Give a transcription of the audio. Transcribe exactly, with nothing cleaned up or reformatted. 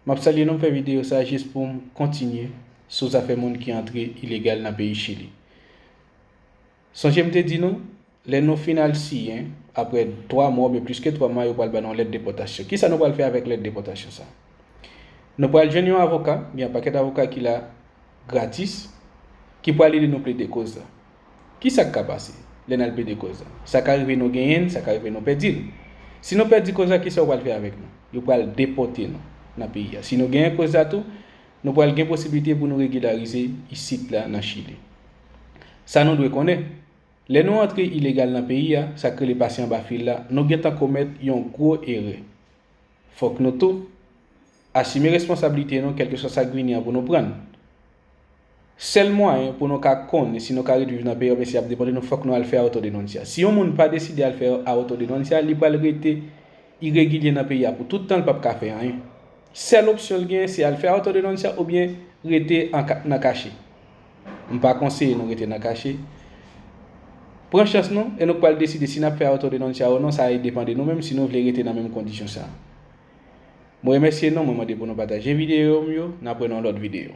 M ap salye nou, m fè videyo sa jis pou m kontinye sou zafè moun ki antre ilegal nan peyi Chili. Sonje m te di nou, lè nou fin al siyen, apre twa mwa oubyen plis ke twa mwa, yo pral ba nou lèt depòtasyon. Kisa nou pral fè avèk lèt depòtasyon sa? Nou pral jwenn yon avoka, gen yon pakèt avoka ki la gratis, ki pral ede nou plede koz la. Kisa k ka pase lè n al plede koz la? Sa ka rive nou genyen l, sa ka rive nou pèdi l. Si nou pèdi koz la, kisa yo pral fè avèk nou? Yo pral depòte nou nan peyi a. Si nou genyen koz la tou, nou pral gen posiblite pou nou regilarize isit la nan Chili. Sa nou dwe konnen, lè nou antre ilegal nan peyi a, sa k rele pase anba fil la, nou gentan komèt yon gwo erè. Fòk nou tou asime responsablite nou, kèlkeswa sa k vini an, pou nou pran l. Sèl mwayen pou nou ka konnen si nou ka ret viv nan peyi a oubyen si y ap depòte nou, fòk nou al fè auto denuncia. Si yon moun pa deside al fè auto denuncia, li pral rete iregilye nan peyi a pou tout tan, l p ap ka fè anyen. Sèl opsyon l genyen, se al fè auto denuncia oubyen rete an ka- nan kache. M pa konseye nou rete nan kache. Pran chans nou, e nou k pral deside si n ap fè auto denuncia ou non, sa depann de nou menm si nou vle rete nan menm kondisyon sa. Mwen remèsye nou, mwen mande pou nou pataje videyo m yo, n ap wè nan lòt videyo.